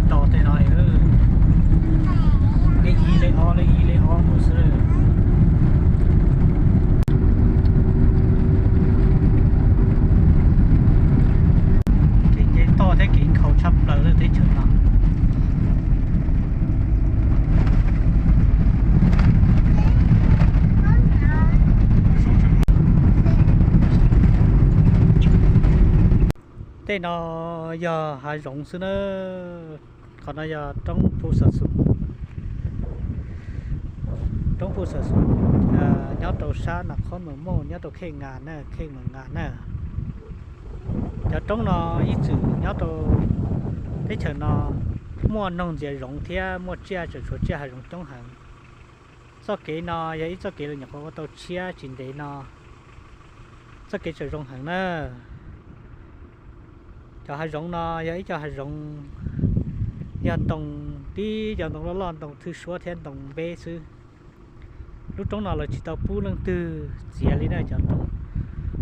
Tau tej no, le ib le ob le ib le ob mus xwb. Kev nce toj thiab kev nkhaus tshaj plaws lawm teb chaws no. Tej no yog hav zoov xwb na. Qhov no yog roob Phu Xas Xum, roob Phu Xas Xum nyob rau sab Nas Khoos Mas Mauj, nyob rau Khej Ngas na, Khej Mas Ngas na. Cov roob no ib txwm nyob rau teb chaws no muaj noog ntxias zoov thiab muaj tsiaj, tseem tshuav tsiaj hav zoov coob heev. Txoj kev no yog ib txoj kev los nyuam qhuav ua tau tshiab tsis ntev no. Txoj kev tseem zoo heev na. Cov hav zoov no yog ib co hav zoov, yog ntoo, tib cov ntoo loj loj, ntoo thwj suab thiab ntoo npeb xwb. Lub roob no lawv tsis tau pub leej twg txiav li na. Cov,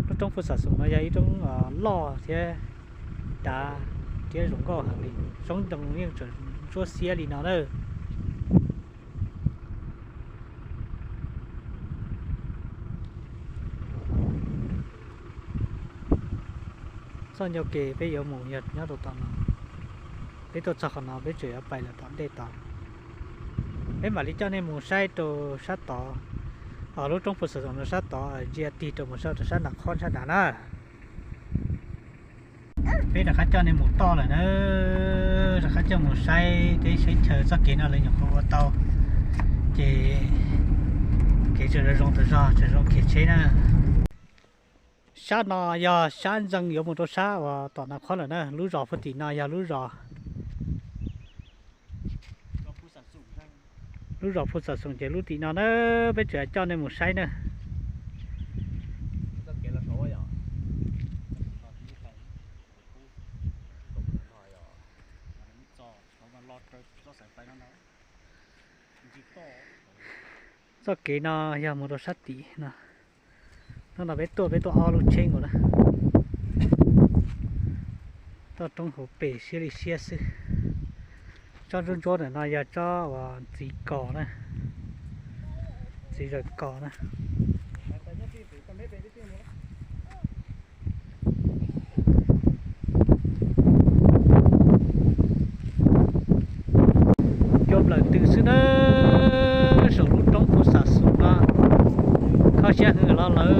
lub roob Phu Xas Xum no yog ib roob loj thiab dav thiab zoo nkauj heev li. Xyoob ntoo yeej tseem ntsuab xiab li no na. Txoj ncauj ke peb yuav mus yog nyob rau tom no. Peb tuaj txog qhov no peb tseem yuav pais lawm tom ntej tod. Peb mam li coj nej mus saib rau sab tod, lub roob Phu Xas Xum no sab tod, ntsia tig rau mus rau sab Nas Khoos sab nrad na. Peb rov qab coj nej mus toj lawm na, rov qab coj mus saib teb saib chaw txoj kev no lawv nyuam qhuav ua tau, ces kev tseem zoo tas zog, tseem zoo khiav tsheb na. Sab no yog sab ntxeev yuav mus rau sab uas tom Nas Khoos lawm na, lub zos puag tim no yog lub zos, lub zos Phu Xas Xum ces lub tim no na, peb tseem coj nej mus saib na. Txoj kev no yog mus rau sab tim no. Hnub no peb tuaj peb tuaj ob lub tsheb nkaus na. Toj roob hauv pes siab li siab xwb. Tsob ntsuab ntsuab ntawm no yog tsob uas ntxiv kos na, ntxiv zaws kos na. Cua nplawm ntws xwb na, saum lub roob Phu Xas Xum no, kho siab heev los lawm.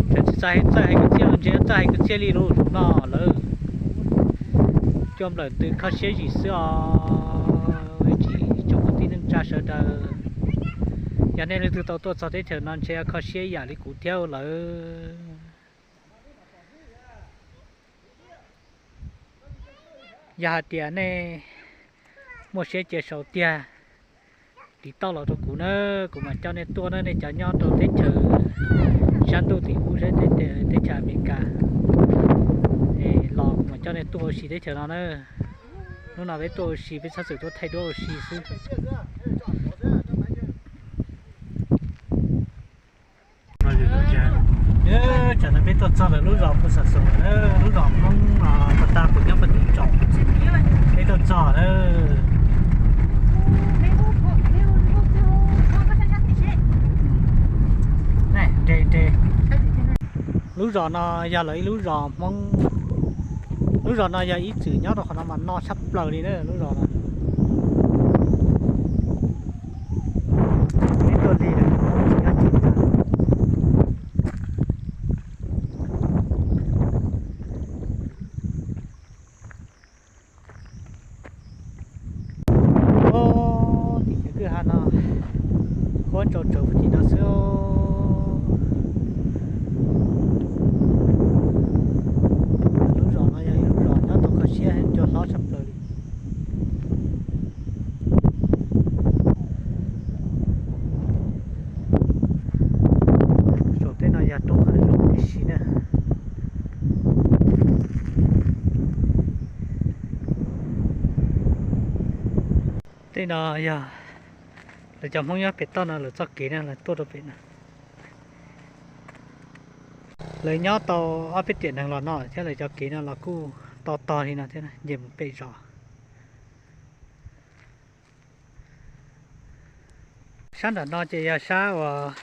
Tseem tsis txawj hais kwv txhiaj los ntshe txawj hais kwv txhiaj li lus no lawm. Cua nplawm ntws kho siab zim xwb os ib tsoom kwv tij neej tsa sawv daws. Yog nej leej twg tau tuaj txog teb chaws no ntshe kho siab ib yam li kuv thiab lawm. Yog hais tias nej muaj siab cia sau tiag, tiv tauj los rau kuv na, kuv mam coj nej tuaj na, nej cov nyob rau teb chaws sab ntuj tim ub, teb chaws Amelikas los kuv mam coj nej tuaj ua si teb chaws no na. Hnub no peb tuaj ua si, peb txhob txwm tuaj thaij duab ua si xwb. Tam no peb tuaj txog lawm lub zos Phu Xas Xum lawm, lub zos Hmoob no, pas tag kuv nyob pas tim tsom, peb tuaj txog lawm. Lub zos no yog lawv ib lub zos Hmoob, lub zos no yog ib txwm nyob rau qhov no mas no tshaj plaws li na lub zos no. Peb tuaj lig lawm, tsis nyob tsev tag. Os, tim cov kwj ha no, huab ntsau tsawv puag tim no xwb. Lub zos no yog ib lub zos nyob tau kho siab, cua hlob tshaj plaws li. Saum tej no yog roob hav zoov tib si na. Tej no yog lawv cov Hmoob nyob pem toj no lawv txoj kev na, lawv tuaj rau pem no. Lawv nyob tau ob peb tiam neeg los no thiab lawv cov kev no los kuj to tog li no thiab, nce mus pem zos. Sab nram no ces yog sab uas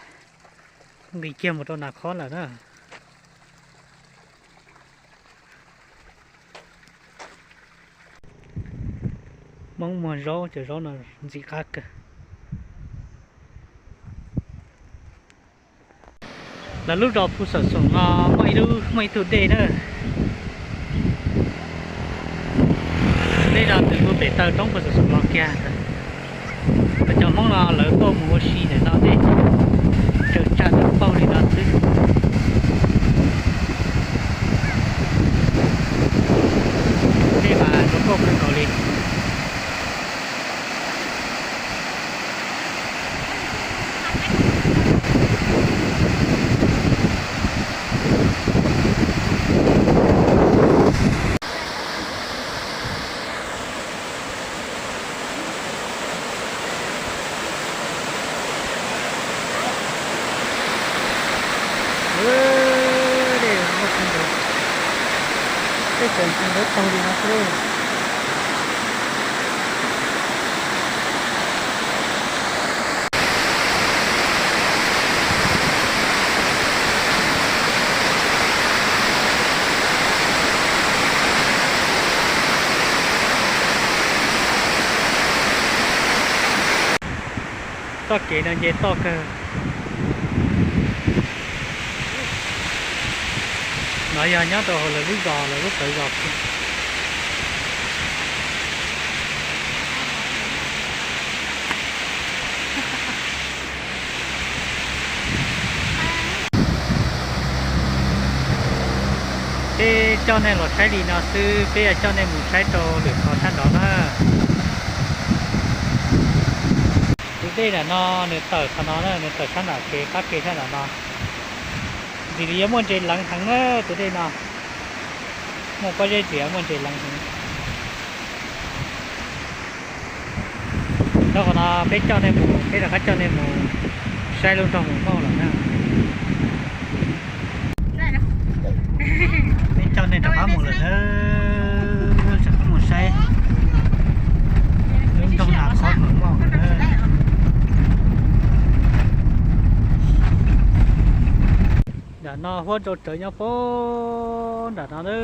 nqis kiag mus rau Nas Khob lawm na. Hmoob muag zaub, cov zaub no ntxim qab kawg. Lawv lub zos Phu Xawm Xoom no muaj ib lub, muaj ib tug dej na. Dej no nws mus pem taw roob Phu Xawm Xoom los kiag. Lawv cov Hmoob no lawv tuaj mus ua si ntawm no dej tsaws tsam tawm paug li no xwb. Dej mas zoo nkauj kawg nkaus li. Dej tsaws ntawd paug li no xwb. Txoj kev no nce toj kawg. No yog nyob rau hauv lawv lub zos, lawv lub plawv zos kiag. Peb coj nej los saib li no xwb, peb yuav coj nej mus saib rau lwm qhov sab nraud na. Tus dej nram no nws tawm qhov no na, nws tawm sab nram kev qab kev sab nram no. Ntxim li yuav muaj ntses leev heev na tus dej no. Muaj pob zeb ntxias muaj ntses leev heev. Rau qhov no peb coj nej mus, peb rov qab coj nej mus saib lub nroog Mus Mauj lawm na. Peb coj nej rov qab mus lawm na, rov qab mus saib lub nroog Nas Khob Mus Mauj lawm na. Nram no huab rau rawv nyob puag nram no na.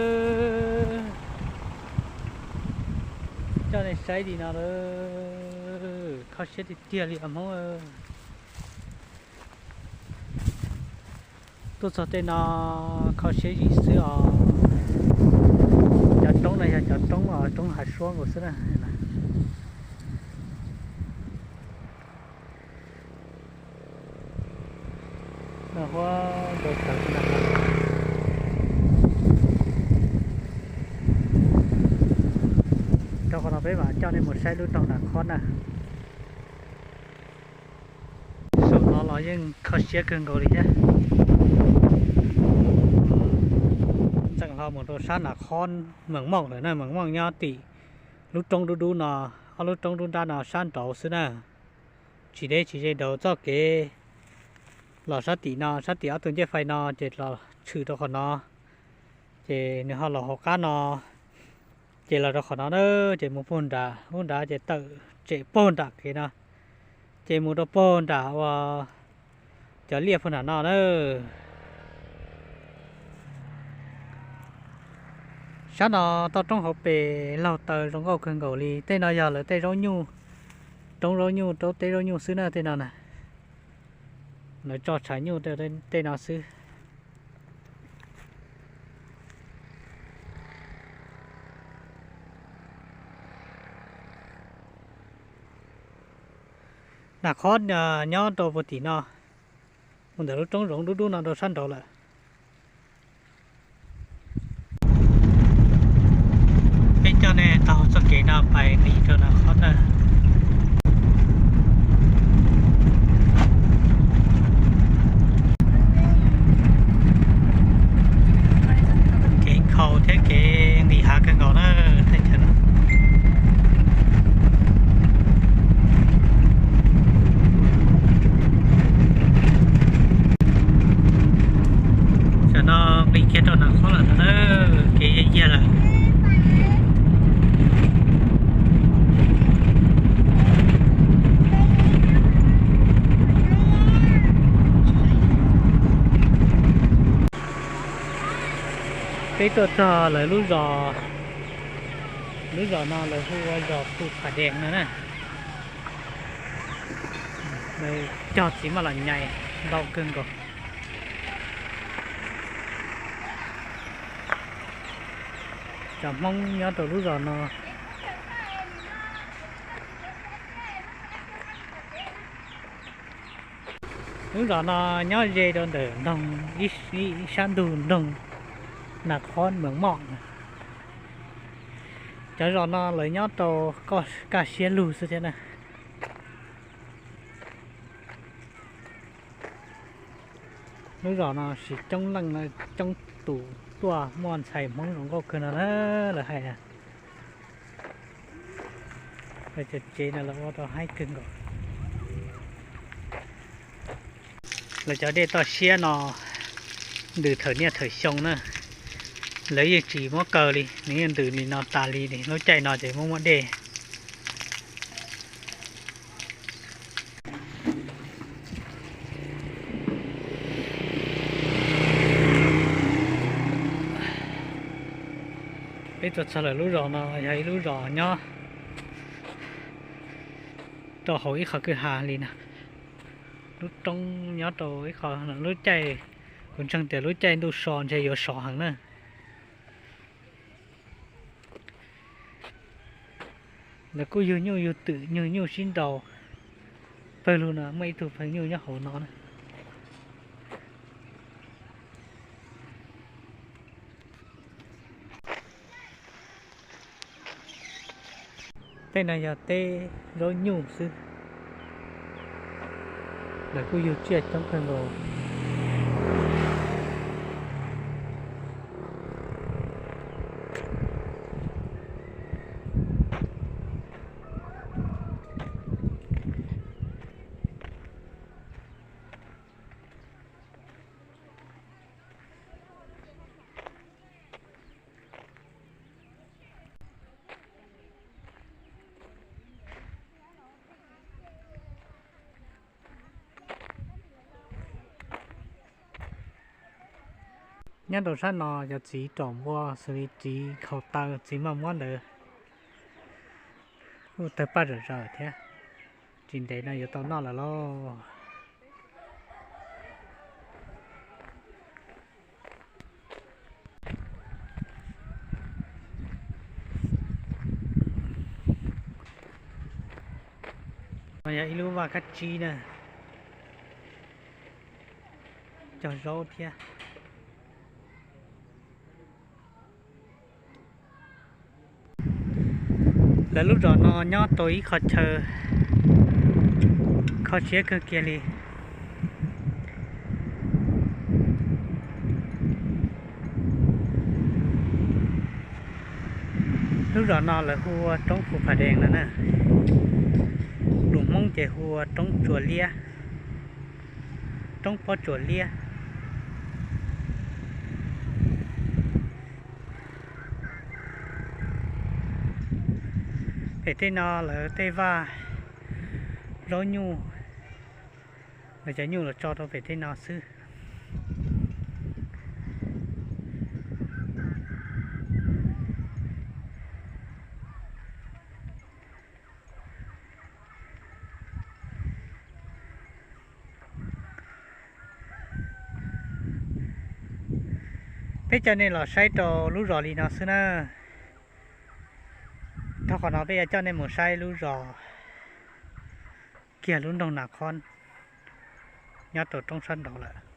Coj nej saib li no lawm, kho siab tiag tiag li os Hmoob. Tuaj txog tej no kho siab zim xwb os. Cov roob no yog cov roob, roob hav suab nkaus xwb na. Huab rau rawv na. Rau qhov no peb mam coj nej mus saib lub nroog Nas Khob na. Saum no los yeej kho siab kawg nkaus li thiab. Txeem hlo mus rau sab Nas Khob Meem Mooj lawm na, Meem Mooj nyob tim lub roob dub dub no, ob lub roob dub nrab no sab nraud xwb na. Tsis deb tsis ze nraud txoj kev los sab tim no, sab tim ob tug ncej fais no ces los tshwm rau qhov no, ces nws ho los hauv qab no, ces los rau qhov no na, ces mus puag nrad, puag nrad ces tawm tsem puag nram kev no, ces mus rau puag nram uas cov liaj puag nram no na. Sab no toj roob hauv pes laug taw zoo nkauj kawg nkaus li. Tej no yog lawv tej zaub nyuj, roob zaub nyuj, roob teb zaub nyuj xwb na tej no na. Lawv tso tshav nyuj tej no xwb. Nas Khob nyob rau puag tim no, mus ntawm lub roob zoov dub dub no rau sab nraud lawm. Peb coj nej taug txoj kev no pais nqis rau Nas Khob na. Kev nkhaus thiab kev nqis hav kawg nkaus na, teb chaws no. Tam no nqis kiag rau Nas Khob lawm no na, kev yiag yiag lawm. Peb tuaj txog lawv lub zos, lub zos no lawv hu ua zos Phu Pham Dees no na. Lawv cog txiv maj los nyais ntau kawg nkaus. Cov Hmoob nyob rau lub zos no. Lub zos no nyob ze rau ntawm nroog, ib sab ntug nroog Nas Khob Mees Moj. Cov zos no lawv nyob rau kaj siab lug xwb thiab na. Lub zos no siv coob leej, coob tus tuaj muaj ntxhais Hmoob zoo nkauj kawg no na, lawv hais na. Lawv cov tsev no lawv ua rau haib kawg nkaus. Lawv cov dej toj siab no ntws thawm niaj thawm xyoo na, lawv yeej tsis muab kaw li, nws yeej ntws li no tas li, lub caij no ces muaj muaj dej. Peb tuaj txog lawv lub zos no yog ib lub zos nyob rau hauv ib qhov kwj ha li na. Lub roob nyob rau ib qho, lub caij, kuv ntseeg tias lub caij ntuj so ntshe yuav sov heev na. Lawv kuj yug nyuj yug twm, yug nyuj sib nraus. Pawg lug no muaj ib tug pawg nyuj nyob hauv no na. Tej no yog teb zaub nyuj xwb. Lawv kuj yug tsiaj coob kawg nkaus. Nyob rau sab no cov txiv rom npua xws li txiv khaus taw, txiv maj muab ntawd kuj tawg paj zom zaws thiab. Tsis ntev no yuav tau noj lawm lauj. No yog ib lub vaj kab tsib na, cog zaub thiab. Lawv lub zos no nyob rau ib qho chaw kho siab kawg kiag li. Lub zos no lawv hu ua roob Phu Pham Dees no na. Lus Hmoob ces hu ua roob Tsuas Liab, roob Pob Tsuas Liab. Pem tej no lawv tej vaj zaub nyuj, lawv cov nyuj los tso rau pem tej no xwb. Peb coj nej los saib rau lub zos li no xwb na. Dhau qhov no peb yuav coj nej mus saib lub zos kiag lub nroog Nas Khob nyob rau roob sab nraud lawm.